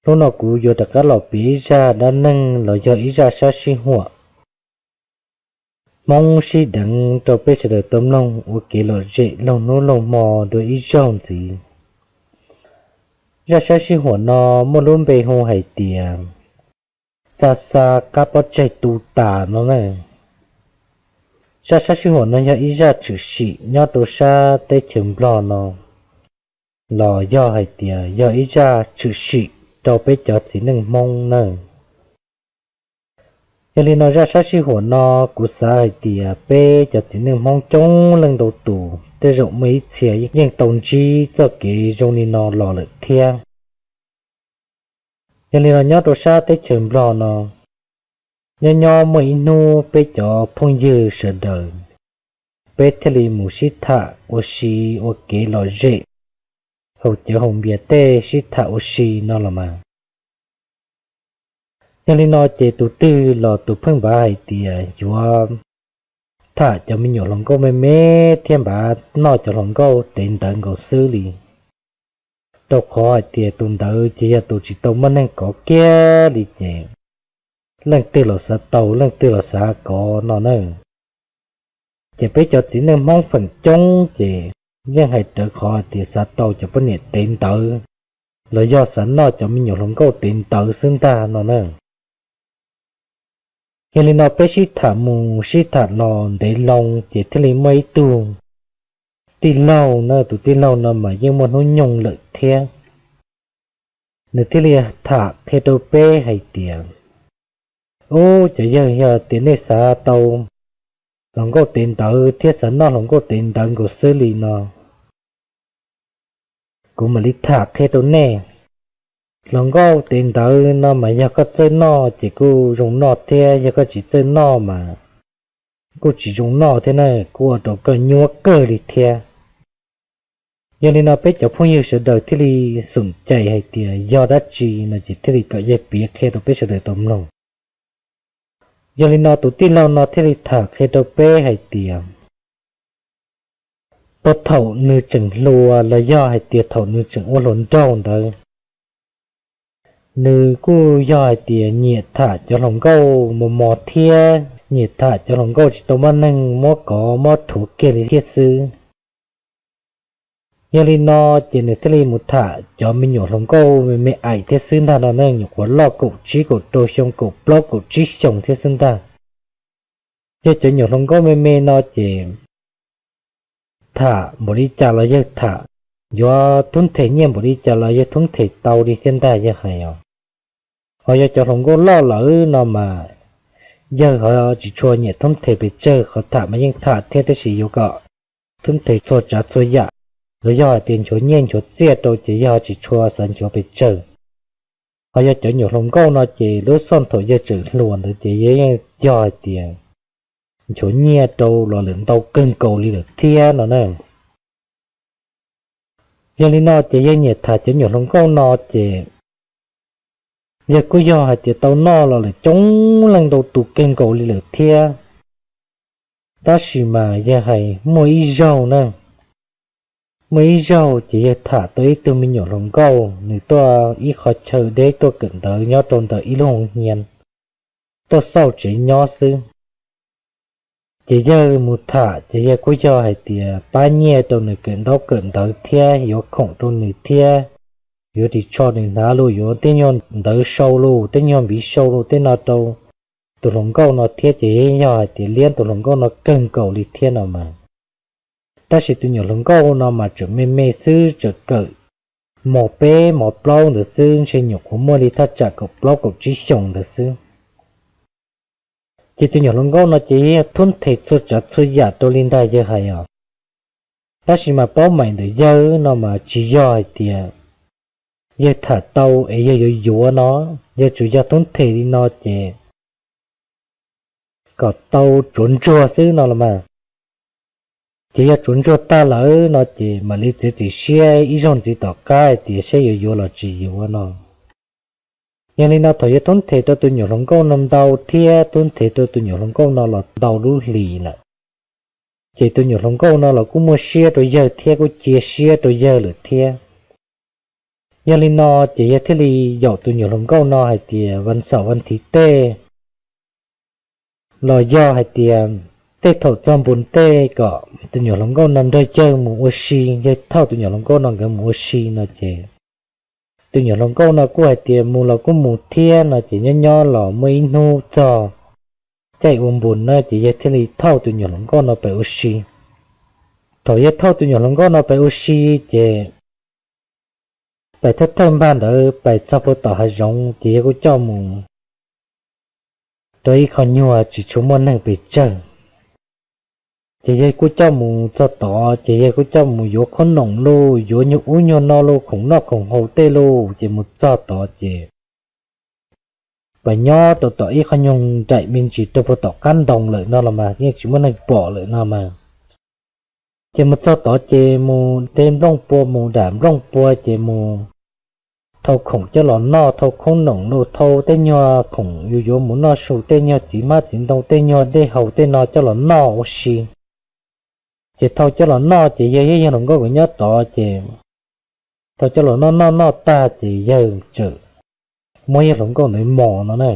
Hnub no kuv yuav rov qab los piav ib zaj dab neeg los yog ib zaj sab sib huam Hmoob sib deev rau peb sawv daws tau mloog ua kev lom zem laug hnub laug hmo dua ib zaug ntxiv. Zaj sab sib huam no muaj lub npe hu hais tias xa xa qab pob tsaig tu tas no na. Zaj sab sib huam no yog ib zaj tshwm sim nyob rau sab teb chaws Nplog no, los yog hais tias yog ib zaj tshwm sim rau peb cov txiv neej Hmoob na. Yog li no zaj sab sib huam no kuv xav hais tias peb cov txiv neej Hmoob coob leej ntau tus tej zaum muaj ib txhia yeej tau ntsib txoj kev zoo li no los lawm thiab. Yog li no nyob rau sab teb chaws Nplog no, nyob nyob muaj ib hnub peb cov phooj ywg sawv daws, peb thiaj li mus sib tham ua si ua kev lom zem, haus cawv haus npias tej sib tham ua si no los mas. Yog li no ces tus twg los tus pheej npav hais tias yuav tham cov me nyuam hluas nkauj me me thiab npav noj cov hluas nkauj tev ntawv nkaus xwb li. Rau qhov hais tias tus ntawd ces yog tus tsis tau muaj neeg kov kiag li ces leej twg los xav tau leej twg los xav kov no na. Ces peb cov txiv neej Hmoob feem coob ces yeej hais rawv qhov hais tias xav tau cov poj niam tev ntawv los yog xav noj cov me nyuam hluas nkauj tev ntawv xwb ntag no na. Yog li no peb sib tham mus sib tham los ntev loo ces thiaj li muaj ib tug tij laug na, tus tij laug no mas yeej muaj hnub nyoog lawm thiab. Nws thiaj li tham qhia rau peb hais tias, ub, cov yawg, yog tias nej xav tau hluas nkauj tev ntawv thiab xav noj hluas nkauj tev ntawv nkaus xwb li no, kuv mam li tham qhia rau nej. Hluas nkauj tev ntawv no mas yog koj txawj noj ces kuj zoo noj thiab, yog koj tsis txawj noj mas kuj tsis zoo noj thiab na, kuj ua rau koj nyuab kawg li thiab. Yog li no peb cov phooj ywg sawv daws thiaj li xum cais hais tias yog dab tsi no ces thiaj li kom yawg piav qhia rau peb sawv daws tau mloog. Yog li no tus tij laug no thiaj li tham qhia rau peb hais tias, tau thaum nws tseem hluas los yog hais tias thaum nws tseem ua hluas nraug ntawd, nws kuj yog hais tias nyiam tham cov hluas nkauj mos mos thiab nyiam tham cov hluas nkauj tsis tau muaj neeg muab kov muab rhuav kiag li thiab xwb. Yog li no ces nws thiaj li mus tham cov me nyuam hluas nkauj me me aim thiab xwb ntag no ne, nyuam qhuav loj kaum tsib kaum rau xyoo kaum plaub kaum tsib xyoos thiab xwb ntag. Yog cov nyuam hluas nkauj me me no ces tham npaum li cas los yawg tham, yuav thub them nyiaj npaum li cas los yawg thub them tau li thiab ntag yawg hais os. Ho yog cov hluas nkauj loj lawm no mas yawg ho tsis tshua nyiam thub them pes tsawg, qhov tham mas yeej tham thiab tab sis yuav kom thub them txhua tsav txhua yam, los yog hais tias nchuav nyiaj nchuav txiaj rau ces yawg ho tsis tshua xav nchuav pes tsawg. Ho yog cov nyuam hluas nkauj no ces lub xoj thaum yawg tseem hluas ntawd ces yawg yeej yog hais tias nchuav nyiaj rau los lawm ntau kawg nkaus li lawm thiab no na. Yog li no ces yawg nyiam tham cov nyuam hluas nkauj no ces yawg kuj yog hais tias tau noj los lawm coob leej ntau tus kawg nkaus li lawm thiab. Tab sis mas yawg hais muaj ib zaug na, muaj ib zaug ces yawg tham tau ib tug me nyuam hluas nkauj, nws tuaj ib qho chaw deb tuaj kawm ntawv nyob rau ntawm ib lub hoo hia, tuaj xauj tsev nyob xwb. Ces yawg mus tham ces yawg kuj yog hais tias pab nyiaj rau nws kawm ntaub kawm ntawv thiab yuav khoom rau nws thiab yuav ris tsho nws hnav los yuav tej nyuag ntawv sau los tej nyuag npiv sau los tej no rau tus hluas nkauj no thiab ces yeej yog hais tias liab tus hluas nkauj no kawg nkaus li thiab no mas. Tab sis tus nyuam hluas nkauj no mas tseem me me xwb, tseem kawm mos peb mos plaub ntawd xwb, ntshe nyuam qhuav muaj li thaj tsam kaum plaub kaum tsib xyoos ntawd xwb. Ces tus nyuam hluas nkauj no ces yog thub them txhua tsav txhua yam rau li ntag yawg hais os. Tab sis mas paub meem ntawm yawg no mas tsis yog hais tias yawg tham tau es yawg yuav yuav no, yawg tsuas yog thub them li no ces kom tau tsuav ntsuag xwb no los mas. Ces yog tsuav ntsuag tag lawm no ces mam li txiav txim siab ib zaug ntxiv tom qab hais tias saib yuav yuav los tsis yuav no. Yog li no thaum yawg thub them rau tus nyuam hluas nkauj no ntau thiab thub them rau tus nyuam hluas nkauj no los ntau lub hlis lawm, ces tus nyuam hluas nkauj no los kuj muaj siab rau yawg thiab kuj cia siab rau yawg lawm thiab. Yog li no ces yawg thiaj li yaum tus nyuam hluas nkauj no hais tias vas xaum vas thiv tej los yog hais tias tej thaum txog npus tej kom tus nyuam hluas nkauj no nrog yawg mus ua si, yawg thauj tus nyuam hluas nkauj no nkawd mus ua si no ces tus nyuam hluas nkauj no kuj hais tias mus los kuj mus thiab no ces nyob nyob los muaj ib hnub txog caij ua npus na ces yawg thiaj li thauj tus nyuam hluas nkauj no pem ua si. Thaum yawg thauj tus nyuam hluas nkauj no pem ua si ces pais thawj thawj npaj ntawd pais txog puag tom hav zoov ces yawg kuj coj mus rau ib qho nyuag tsis tshua muaj neeg pes tsawg. Ces yawg kuj coj mus txog tod ces yawg kuj coj mus yuav khaub noom lauj, yuav nyuag ub nyuag no lauj, khoom noj khoom haus tej lauj, ces mus txog tod ces pais nyob rau tom ib qho nyuag nraim me ntsis rau puag tom qab ntoo lawm no los mas yeej tsis muaj neeg pom lawm no mas. Ces mus txog tod ces mus de nplooj pua, mus dam nplooj pua ces mus thau khoom coj los noj, thau khaub noom lauj, thau tej nyuag khoom yus yuav mus noj su, tej nyuag txiv hmab txiv ntoo, tej nyuag dej haus tej no coj los noj ua si. Ces thau coj los noj ces yawg thiab yawg hluas nkauj nkawd nyob tod ces thau coj los noj noj noj tag ces yawg txawm muab yawg hluas nkauj ntawd mos no na.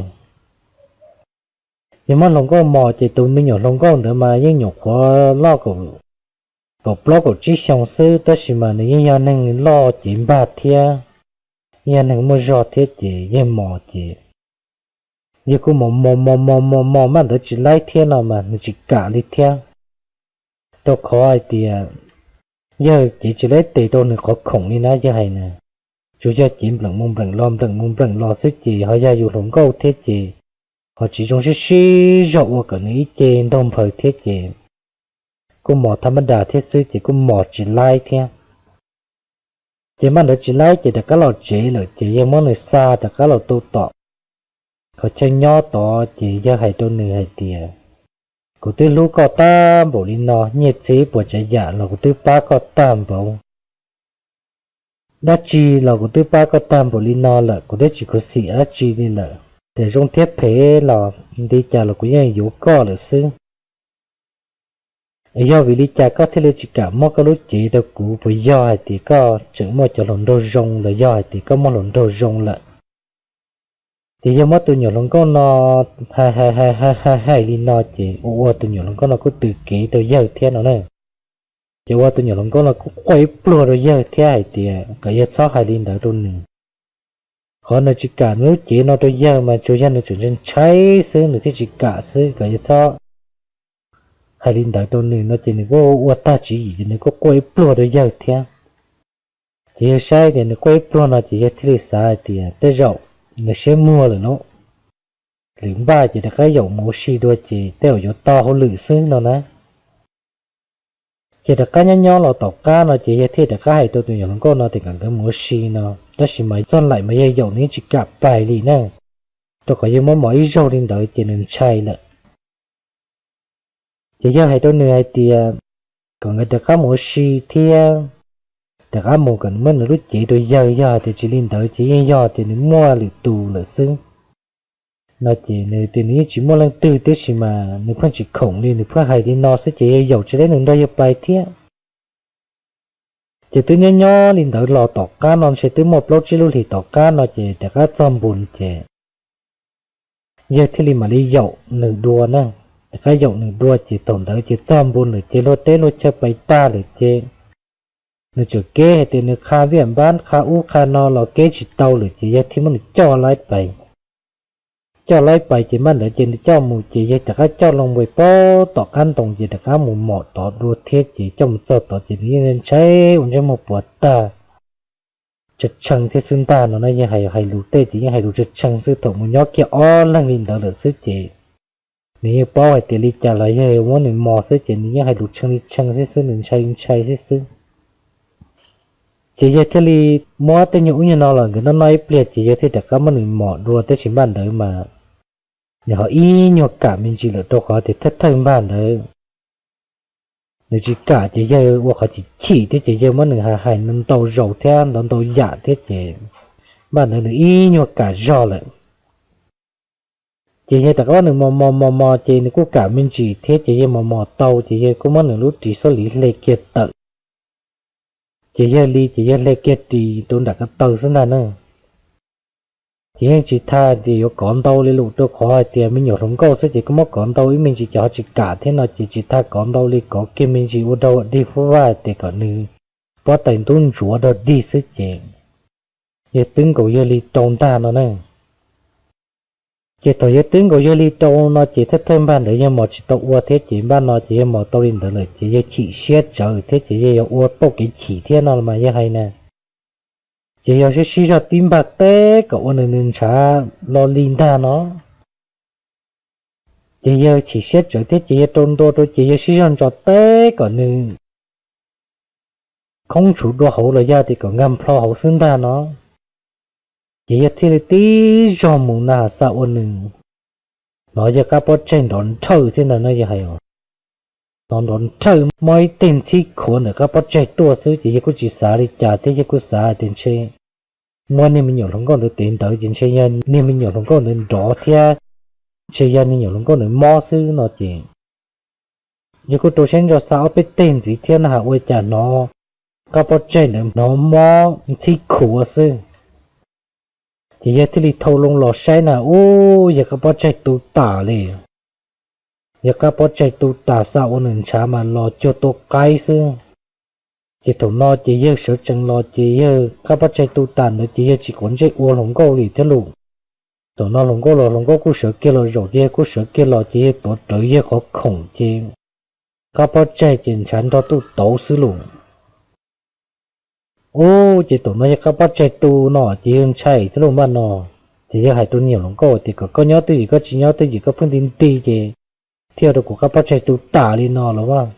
Yawg muab hluas nkauj mos ces tus me nyuam hluas nkauj ntawd mas yeej nyuam qhuav loj kaum plaub kaum tsib xyoo xwb tab sis mas nws yeej yog neeg loj cev npag thiab yog neeg muaj zog thiab ces yawg mos ces yawg kuj mos mos mos mos mos mos maj ntawd tsis laib thiab no mas nws tsis kam li thiab. Rau qhov hais tias yawg cev tsis laib tes rau nws qhov khoom li na yawg hais na, tsuas yog cev npleem mus npleem los npleem mus npleem los xwb ces ho yog yus hluas nkauj thiab ces ho tsis zoo sib sib zog ua kom nws ib ce ntaug nphaws thiab ces kuj mos thaj mab das thiab xwb ces kuj mos tsis laib thiab. Ces maj ntawd tsis laib ces rov qab los tsev lawm ces yawg muab nws xa rov qab los tu tom qhov chaw nyob tod ces yawg hais rau nws hais tias, kuv twb hlub koj tag npaum li no, nyiaj txiag puas tsav yam los kuv twb pab koj tag npaum, dab tsi los kuv twb pab koj tag npaum li no lawm, kuv twb tsis khuv xim dab tsi li lawm, txawm zoo thiab phem los li cas los kuv yeej yuav koj lawm xwb. Yog vim li cas koj thiaj li tsis kam muab koj lub cev rau kuv? Puas yog hais tias koj tseem muaj cov hluas nraug zoo los yog hais tias koj muaj hluas nraug zoo lawm? Ces yawg muab tus nyuam hluas nkauj no hais hais hais hais li no ces ua ua tus nyuam hluas nkauj no kuj tws kev rau yawg thiab no na. Ces ua tus nyuam hluas nkauj no kuj quaj ib pluag rau yawg thiab hais tias kom yawg txhob hais li ntawd rau nws. Qhov nws tsis kam nws lub cev no rau yawg mas tsuas yog nws tseem ntshai xwb nws thiaj tsis kam xwb, kom yawg txhob hais li ntawd rau nws no ces nws kuj ua tag tswv yim ces nws kuj quaj ib pluag rau yawg thiab. Ces yawg saib tias nws quaj ib pluag no ces yawg thiaj li xav hais tias tej zaum nws siab muag lawm no, lwm npaj ces rov qab yaum mus ua si dua ces tej zaum yuav tau hauj lwm xwb no na. Ces rov qab nyob nyob los tom qab no ces yawg thiaj rov qab hais rau tus nyuam hluas nkauj no tias kom nkawd mus ua si no, tab sis mas txoj laim mas yawg yaum nws yeej tsis kam pais li na, rau qhov yawg muab mos ib zaug li ntawd ces nws ntshai lawm. Ces yawg hais rau nws hais tias kom nkawd rov qab mus ua si thiab, rov qab mus kom nws muab nws lub cev rau yawg, yog hais tias tsis li ntawd ces yeej yog tias nws muaj lwm tus lawm xwb no ces nws tias nws yeej tsis muaj leej twg tib si mas nws pheej tsis khoom li, nws pheej hais li no xwb ces yawg yaum tsis tau nws nrog yawg pais thiab. Ces twb nyob nyob li ntawd los tom qab no ntshe twb muaj plaub tsib lub hlis tom qab no ces rov qab txog npus ces yawg thiaj li mam li yaum nws dua na. Rov qab yaum nws dua ces thaum ntawd ces txog npus lawm ces luag teb luag chaw pais tag lawm ces nws tseem keb hais tias nws qha viaj npab qha ub qha no los keb tsis tau lawm ces yawg thiaj muab nws coj laib pais. Coj laib pais ces maj ntawd ces nws coj mus ces yawg rov qab coj loo pais pab tom qab ntoo ces rov qab mus mom tod dua thiab ces coj mus txog tod ces nws yeej ntshai ua ntsej muag puas tag, tshee tshee thiab xwb ntag no na. Yeej hais hais lus tej ces yeej hais lus tshee tshee xwb, thaum mus nyob kiag ob leeg li ntawd lawm xwb ces nws yeej paub hais tias li cas los yawg muab nws mos xwb ces nws yeej hais lus tshee li tshee xwb xwb, nws ntshai li ntshai xwb xwb. Ces yawg thiaj li muab tej nyuag ub nyuag no los nkawd noj noj ib pliag ces yawg thiaj rov qab muab nws mom dua, tab sis npaj ntawd mas nws ho ib nyuag kam me ntsis lawm rau qhov tias thawj thawj npaj ntawd nws tsis kam ces yawg ua qhov chim chim thiab ces yawg muab nws hais hais ntau zaus thiab ntau ntau yam thiab ces npaj ntawd nws ib nyuag kam zog lawm. Ces yawg rov qab muab nws mos mos mos mos ces nws kuj kam me ntsis thiab ces yawg mos mos tau ces yawg kuj muab nws lub ris xub liv hle kiag tawm. Ces yawg li ces yawg hle kiag ris rau nram ko taw xwb ntag na. Ces yeej tsis tau tias yuav kov ntau li lus rau qhov hais tias me nyuam hluas nkauj xwb ces koj muab kov ntau ib me ntsis ces ho tsis kam thiab no ces tsis tau kov ntau li, kov kiag me ntsis ua dog ua dig pub vaj tias kom nws pob tais ntub ntsuav dog dig xwb ces yawg twb nkaus yawg li rau ntag no na. Ces thaum yawg twb nkaus yawg li rau no ces thawj thawj npaj ntawd yawg mos tsis tau ua thiab ces npaj no ces yawg mos tau li ntawd lawm ces yawg chim siab tsawv thiab ces yawg yuav ua pauj kev chim thiab no los mas yawg hais na. Ces yog sib sib zog tib npag teb kom ua nws nws ntshav lo li ntag no. Ces yawg chim siab tsawv thiab ces yawg rau ntua rau ces yawg sib zog ntso teb kom nws khoob tshuv dua hauv los yog tias kom nkag nplho hauv xwb ntag no. Ces yawg thiaj li tib zog mus na has xa ua nws hnov yawg qab pob tsaig nrov nrhawj thiab ntag no yawg hais os. Hnov nrov nrhawj muab ib teg ntxhib khuav ntawm qab pob tsaig tuaj xwb ces yawg kuj tsis xav li cas thiab yawg kuj xav hais tias ntshe muab niag me nyuam hluas nkauj ntawd tev ntawd ces ntshe yog niag me nyuam hluas nkauj ntawd nrov thiab ntshe yog niag me nyuam hluas nkauj ntawd mob xwb no ces yawg kuj rau siab ntso xa ob peb teg ntxiv thiab na has ua cas hnov qab pob tsaig ntawd hnov mob ntxhib khuav xwb. Ces yawg thiaj li thau loo los saib na ub yawg qab pob tsaig tu tas li. Yawg qab pob tsaig tu tas xa ua nws ntshav mas los cuag tua qaib xwb. Ces thaum no ces yawg sawv tsees los ces yawg qab pob tsaig tu tas ntawd ces yawg tsis quav ntsej ua hluas nkauj li thiab lus. Thaum no hluas nkauj los hluas nkauj kuj sawv kiag los zaum ces yawg kuj sawv kiag los ces yawg tuav rawv yawg qhov khoom ces qab pob tsaig ces ntshav nrog tuj tauv xwb lus. Ub ces thaum no yawg qab pob tsaig tu no ces yawg ntshai thiab lus npaj no. Ces yawg hais rau niag hluas nkauj tias kom koj nyob twj ywm, koj tsis nyob twj ywm koj pheej nti nti ces thiaj rau kuv qab pob tsaig tu tas li no los as.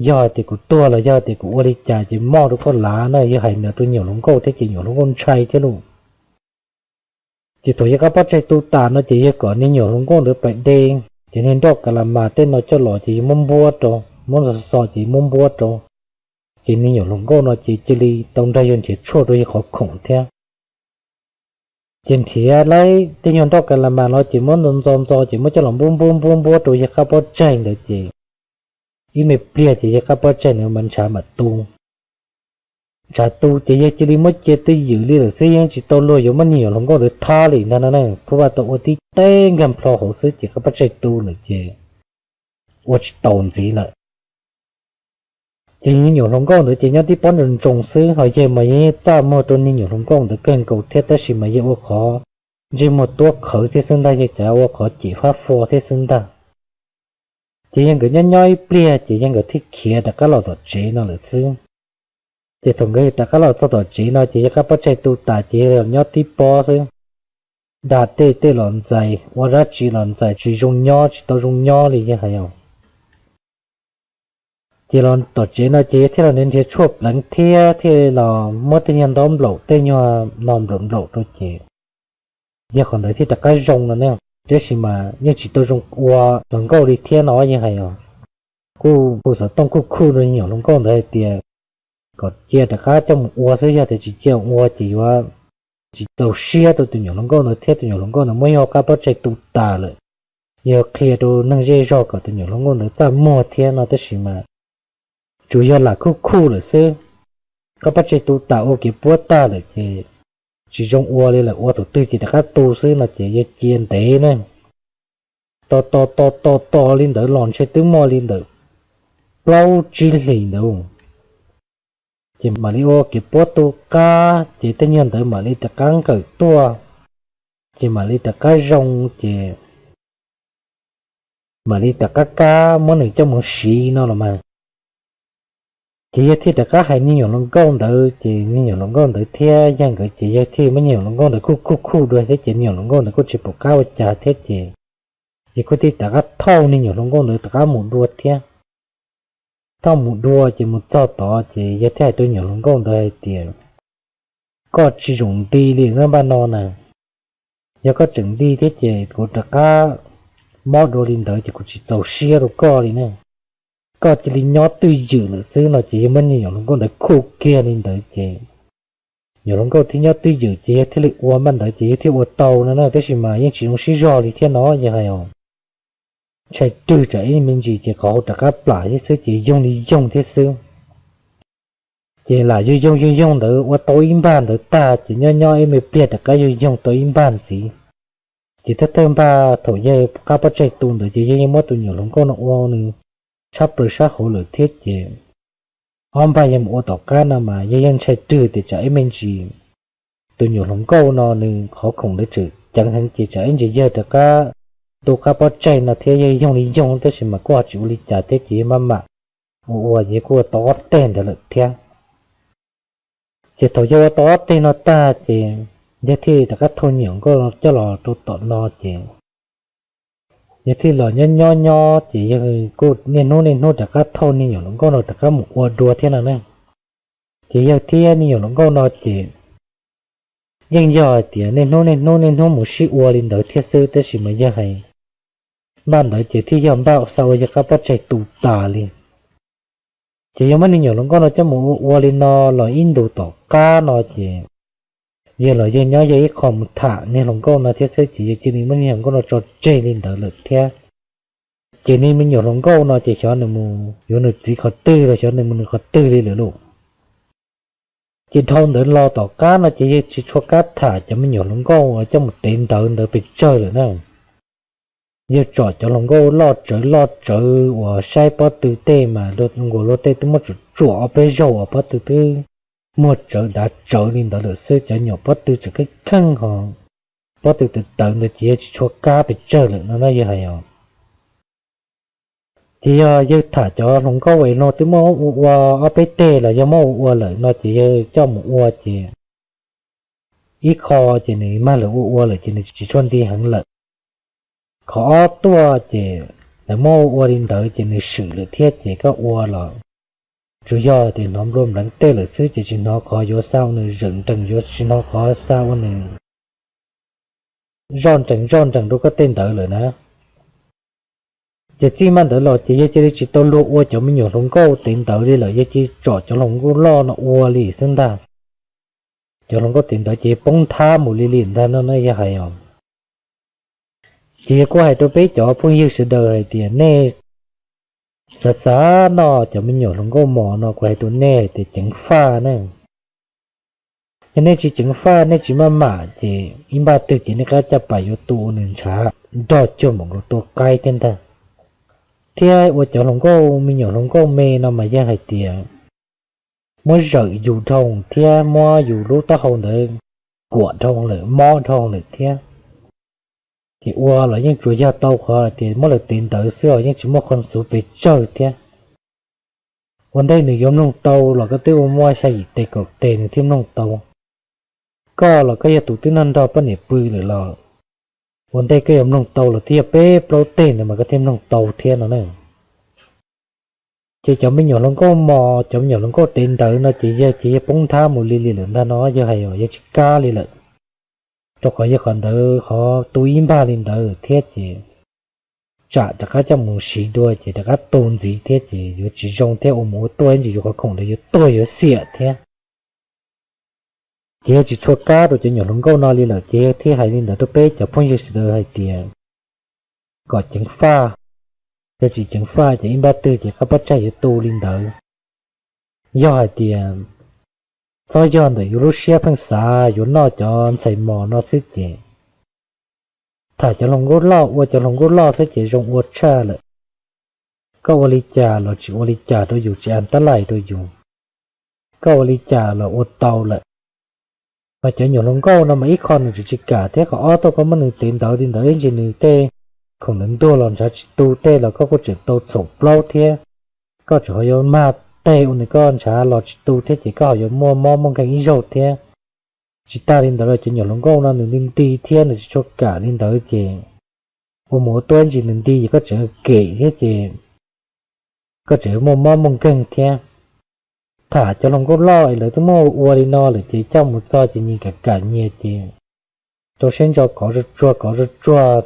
Yog tias kuv tuag los yog tias kuv ua li cas ces mob rau koj lav na. Yawg hais ntawd rau niag hluas nkauj thiab ces niag hluas nkauj ntshai thiab lus. Ces thaum yawg qab pob tsaig tu tas no ces yawg kom niag nyuam hluas nkauj ntawd pais de cov niag nroj ka la mas tej no coj los ces yawg muab npuab rau, muab ntxo xo ces muab npuab rau. Ces niag nyuam hluas nkauj no ces cia li tau nrog yawg nrhiav tshuaj rau yawg qhov khoom thiab. Ces nrhiav laib tej nyuag nroj ka la mas no ces muab ntxo ntxo ntxo ces muab coj los npuab npuab npuab npuab rau yawg qab pob tsaig ntawd ces ib me pliag ces yawg qab pob tsaig ntawd mas ntshav mam tu. Ntshav tu ces yawg cia li muab cia twj ywm li lawm xwb, yeej tsis tau luag yuav muab niag nyuam hluas nkauj ntawd thab li ntag no na. Pub vaj tau ua tib teg nkag nplho hauv xwb ces qab pob tsaig tu lawm ces ua tsis taus ntxiv lawm. Ces niag nyuam hluas nkauj ntawd ces nyob tib pob ntsoo ntsoo xwb, ho yawg mas yawg txaj muag rau niag nyuam hluas nkauj ntawd kawg nkaus thiab, tab sis mas yawg ua qhov ntsej muag tuab qhawv thiab xwb ntag, yawg cav ua qhov cem fab fo thiab xwb ntag. Ces yawg nkawd nyob nyob ib pliag ces yawg nkawd thiaj khiav rov qab los tom tsev no lawm xwb. Ces thaum nkawd rov qab los txog tom tsev no ces yawg qab pob tsaig tu tas ces yawg los nyob tib pob xwb. Da tej tej los ntxais, ua dab tsi los ntxais, tsis zoo nyob, tsis tau zoo nyob li yawg hais os. Ces los tom tsev no ces yawg thiaj los nrhiav tshuaj pleev thiab thiaj los muab tej nyuag ntaub nplaum tej nyuag no nplaum nplaum rau ces yawg qhov ntawd thiaj rov qab zoo no ne. Tab sis mas yeej tsis tau zoo ua hluas nkauj li thiab no yawg hais os. Kuj hu xov tooj kuj khuj rau niag nyuam hluas nkauj ntawd hais tias kom cia rov qab coj mus ua xwb, yog tias tsis cia ua ces yuav tsis txaus siab rau tus nyuam hluas nkauj ntawd thiab tus nyuam hluas nkauj ntawd muab yawg qab pob tsaig tu tas lawm. Yawg qhia rau neeg zej zog kom tus nyuam hluas nkauj ntawd txaj muag thiab no tab sis mas tsuas yog lam khuj khuj lawm xwb. Qab pob tsaig tu tas ua kev puab tag lawm ces tsis zoo ua li lawm, ua thaum twg ces rov qab tu xwb no ces yawg cia ntev ne. Tos tos tos tos tos li ntawd los ntshe twb muaj li ntawm plaub tsib hlis ntawd, ces mam li ua kev puab tu qab ces tej nyuag ntawd mam li rov qab nkawm tuaj, ces mam li rov qab zoo, ces mam li rov qab kab muab nws coj mus siv no los mas. Ces yawg thiaj rov qab hais niag nyuam hluas nkauj ntawd, ces niag nyuam hluas nkauj ntawd thiab yawg nkawd ces yawg thiaj muab niag nyuam hluas nkauj ntawd khuj khuj khuj dua thiab ces niag nyuam hluas nkauj ntawd kuj tsis pom qab ua cas thiab ces yawg kuj thiaj rov qab thauj niag nyuam hluas nkauj ntawd rov qab mus dua thiab. Thauj mus dua ces mus txog tod ces yawg thiaj hais rau nyuam hluas nkauj ntawd hais tias, koj tsis txhob nti li npaj no na. Yog koj tseem nti thiab ces kuv rov qab mob dua li ntawd ces kuv tsis txaus siab rau koj li ne. Koj cia li nyob twj ywm lawm xwb no ces yawg muab niag nyuam hluas nkauj ntawd khuj kiag li ntawd ces nyuam hluas nkauj thiaj nyob twj ywm ces yawg thiaj li ua npaj ntawd ces yawg thiaj ua tau no na, tab sis mas yeej tsis zoo siab zog li thiab no yawg hais os. Ntshai rwg tsam ib me ntsis ces qhov hauv rov qab plam thiab xwb ces yoog li yoog thiab xwb. Ces lam yoog yoog yoog yoog ntawd ua tau ib npag ntawd tag ces nyob nyob ib me pliag rov qab yoog yoog tau ib npag ntxiv. Ces thawj thawj npag thaum yawg qab pob tsaig tu ntawd ces yawg yeej muab tus nyuam hluas nkauj no ua nws tshab plaws sab hauv lawm thiab ces ob npag yawg mus ua tom qab no mas yawg yeej ntshai rwg tias tsam ib me ntsis tus nyuam hluas nkauj no nws qhov khoom ntawd tseem ceev heev ces tsam ib ntsis yawg rov qab tu qab pob tsaig no thiab yawg yoog li yoog tab sis mas kuj ho tsis ua li cas thiab ces yawg maj mam ua ua ces yawg kuj ua tau ob teg ntawd lawm thiab. Ces thaum yawg ua tau ob teg no tag ces yawg thiaj rov qab thauj nyuam hluas nkauj coj los rau tom no ces yawg thiaj los nyob nyob nyob ces yawg kuj niaj hnub niaj hnub rov qab thauj niag nyuam hluas nkauj no rov qab mus ua dua thiab no na. Ces yawg thiab niag nyuam hluas nkauj no ces yeej yog hais tias niaj hnub niaj hnub niaj hnub mus sib ua li ntawd thiab xwb tab sis mas yawg hais npaj ntawd ces thiaj yog npaj xa ua yawg qab pob tsaig tu tas li. Ces yawg muab niag nyuam hluas nkauj no coj mus ua ua li no los ib ntus tom qab no ces yawg los yawg nyob yawg ib qho mus tham niag hluas nkauj no thiab xwb ces yawg cia li muab niag hluas nkauj no tso tseg li ntawd lawm thiab. Ces niag me nyuam hluas nkauj no ces xyov nws mus yuav nws txiv qhov twg los xyov nws mus nws qhov twg li lawm lauj. Ces dhau ntawd los tom qab no ces yawg tsis tshua kam tham cov me nyuam hluas nkauj uas coj mus tev ntawv ntawd pes tsawg lawm na. Yawg tsom cov hluas nkauj loj tsawv loj tsawv uas saib pob tw tej mas nkaus luag tej twb muaj tsuam tsuam ob peb zaug uas pob tw twb muag tsawv dav tsawv li ntawd lawm xwb, cov nyuam pob tw tseem kheej kheej ho pob tw tawv tawv ntawd ces yawg tsis tshua kam pes tsawg lawm no na yawg hais os. Ces yog yawg tham cov hluas nkauj es luag twb muab ua ua ob peb teg los yog muab ua ua lawm no ces yawg coj mus ua ces ib qho ces nws mag lawv ua ua lawm ces nws tsis tshua nti heev lawm. Qhov ob tuaj ces lawv muab ua ua li ntawd ces nws swm lawm thiab ces koj ua los tsuas yog tias hnov nplua npleev tej lawm xwb ces tsis hnov qhov yuav xa ua nws zawm nrees, yuav tsis hnov qhov xa ua nws zoj nrees zoj nrees rau koj tej ntawd lawm na. Ces txij maj ntawd los ces yawg cia li tsis tau luag ua cov me nyuam hluas nkauj tev ntawv li lawm, yawg cia li tsom cov hluas nkauj loj no ua li xwb ntag. Cov hluas nkauj tev ntawv ces poob nthab mus li li ntag no na yawg hais os. Ces yawg kuj hais rau peb cov phooj ywg sawv daws hais tias nej xav xav noj cov me nyuam hluas nkauj mos no kuv hais rau nej hais tias ceev faj na. Yog nej tsis ceev faj, nej tsis maj mam ces ib npaj twg ces nej qab caj pas yuav tu ua nws ntshav nrog cuag npaum nkaus tua qaib thiab ntag. Thiab ua cov hluas nkauj me nyuam hluas nkauj me no mas yawg hais tias muab zawm yus dhau thiab muab yus lub taub hau ntawd kuam dhau lawm mob dhau lawm thiab. Ces ua los yeej tsuas yog tau qhov tias muab lawv tev ntawv xwb os, yeej tsis muaj qhov xuv pes tsawg thiab. Ua ntej nws yuav mloog tau los koj twb ua muaj xya yim teg kaum teg nws thiaj mloog tau. Koj los koj yog tus twb nrog nrog poj niam pw lawm los ua ntej koj yuav mloog tau los twb yog peb plaub teg ntawd mas koj thiaj mloog tau thiab no na. Ces cov me nyuam hluas nkauj mos, cov me nyuam hluas nkauj tev ntawv no ces yawg ces yawg poob nthab mus li li lawm ntag no yawg hais os, yawg tsis kam li lawm. Rau qhov yawg qhov ntawd qhov tu ib npag li ntawd thiab ces tsam rov qab coj mus siv dua ces rov qab tu ntxiv thiab ces yuav tsis zoo thiab, ua mus ua tuaj ib ntsis yus qhov khoom ntawd yuav tuag yuav xiam thiab. Ces yawg tsis tshua kam rau cov nyuam hluas nkauj no li lawm ces yawg thiaj hais li ntawd rau peb cov phooj ywg sawv daws hais tias kom ceev faj, yog tsis ceev faj ces ib npaj twg ces qab pob tsaig yuav tu li ntawd. Yog hais tias txhob yog ntawm yus lub siab pheej xav yuav noj cov ntxhais mos no xwb ces tham cov hluas nkauj loj ua cov hluas nkauj loj xwb ces zoo ua tshaj lawm. Koj ua li cas los tsis ua li cas rau yus, tsis as tab lais rau yus. Koj ua li cas los ua tau lawm. Mas cov nyuam hluas nkauj no mas ib qho nws tseem tsis kam thiab, qhov ob tuaj koj muab nws tev ntawv li ntawd ib ntsis nws tej khoom ntawd ntuag los ntshav tsis tu tej los koj kuj tseem tau txhaum plaub thiab. Koj tseem ho yuav mag teg ua nws koj ntshav los tsis tu thiab ces koj ho yuav muaj mob muaj nkeeg ib zaug thiab. Tsis tas li ntawd los cov nyuam hluas nkauj no nws nti nti thiab nws tsis tshua kam li ntawd ces ua mus ua tuaj ib ntsis nws nti ces koj tseem kem thiab ces koj tseem muaj mob muaj nkeeg thiab. Tham cov hluas nkauj loj es lawv twb muab ua li no lawm ces coj mus txog ces nyias kam kam nyias ces rau siab ntso kov tsuag tsuag kov tsuag tsuag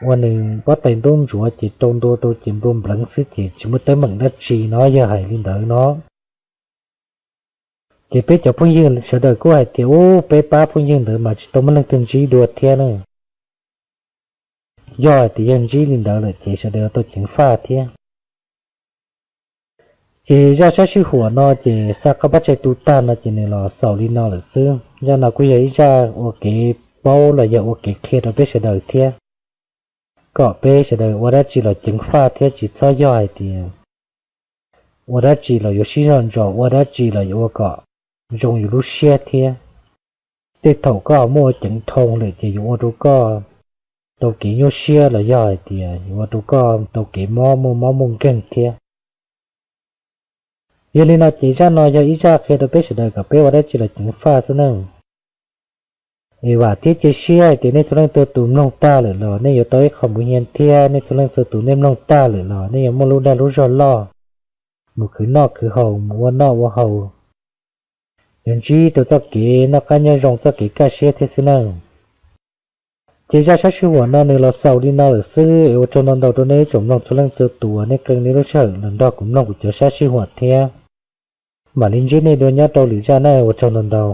ua nws pob tais ntub ntsuav ces rau ntua rau ces nplua npleev xwb ces tsis muaj teeb meem dab tsi no yawg hais li ntawd no. Ces peb cov phooj ywg sawv daws kuj hais tias ub peb pab phooj ywg ntawd mas tsis tau muaj leej twg ntsib dua thiab na. Yog hais tias yawg ntsib li ntawd lawm ces sawv daws yuav tau ceev faj thiab. Ces zaj sab sij huam no ces xa qab pab tsaig tu tag no ces nws los xaus li no lawm xwb. Zaj no kuj yog ib zaj ua kev paub los yog ua kev qhia rau peb sawv daws thiab, kom peb sawv daws ua dab tsi los ceev faj thiab tsis txhob yog hais tias ua dab tsi los yuav sib zog ntsos, ua dab tsi los yuav ua kom zoo yus lub siab thiab. Tej thaum koj ho muaj ceev dhau lawm ces yuav ua rau koj tau kev nyuaj siab los yog hais tias yuav ua rau koj tau kev mob, muaj mob muaj nkeeg thiab. Yog li no ces zaj no yog ib zaj qhia rau peb sawv daws kom peb ua dab tsi los ceev faj xwb nawb. Es vam thiab cia siab hais tias nej txhua leej txhua tus mloog tag lawm los nej yuav tau ib qho mus hias thiab nej txhua leej txhua tus nej mloog tag lawm los nej yuav muaj lub dag lub zog loj mus khwv noj khwv haus, mus ua noj ua haus, yuav ntsib rau txoj kev noj qab nyob zoo, txoj kev kaj siab thiab xwb nawb. Ces zaj sab sij huam no nws los xaus li no lawm xwb es ua tsaug ntau ntau rau nej ib tsoom mloog txhua leej txhua tus uas nej qee nej lub sij hawm los nrog kuv mloog kuv cov sab sij huam thiab. Mam li ntsib nej dua nyob rau lwm zaj nawb, ua tsaug ntau ntau.